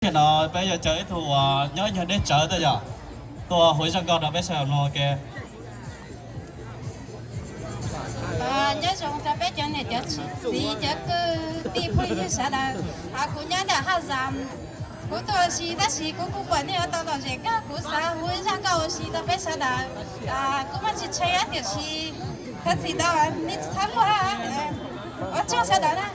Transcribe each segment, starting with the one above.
Tam sim no peb yuav caw ib tug uas nyob ib nyuag deb tsawv tuaj yom, tuaj hu zaj nkauj rau peb sawv daws mloog ua ke. Nyob zoo rau peb cov niam cov txiv cov kwv tij phooj ywg sawv daws. Kuv nyob ntawm Haj Zam, kuv tuaj ua si tab sis kuv kuj pom nej ua tau lom zem kawg, kuv xav hu ib zaj nkauj ua si rau peb sawv daws. Kuv muaj tsis tsheej tiam sis thov txim ntau nej tsis txhob luag, ua tsaug sawv daws na.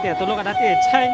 Tiam tus luaj ka dab tiam tsheej.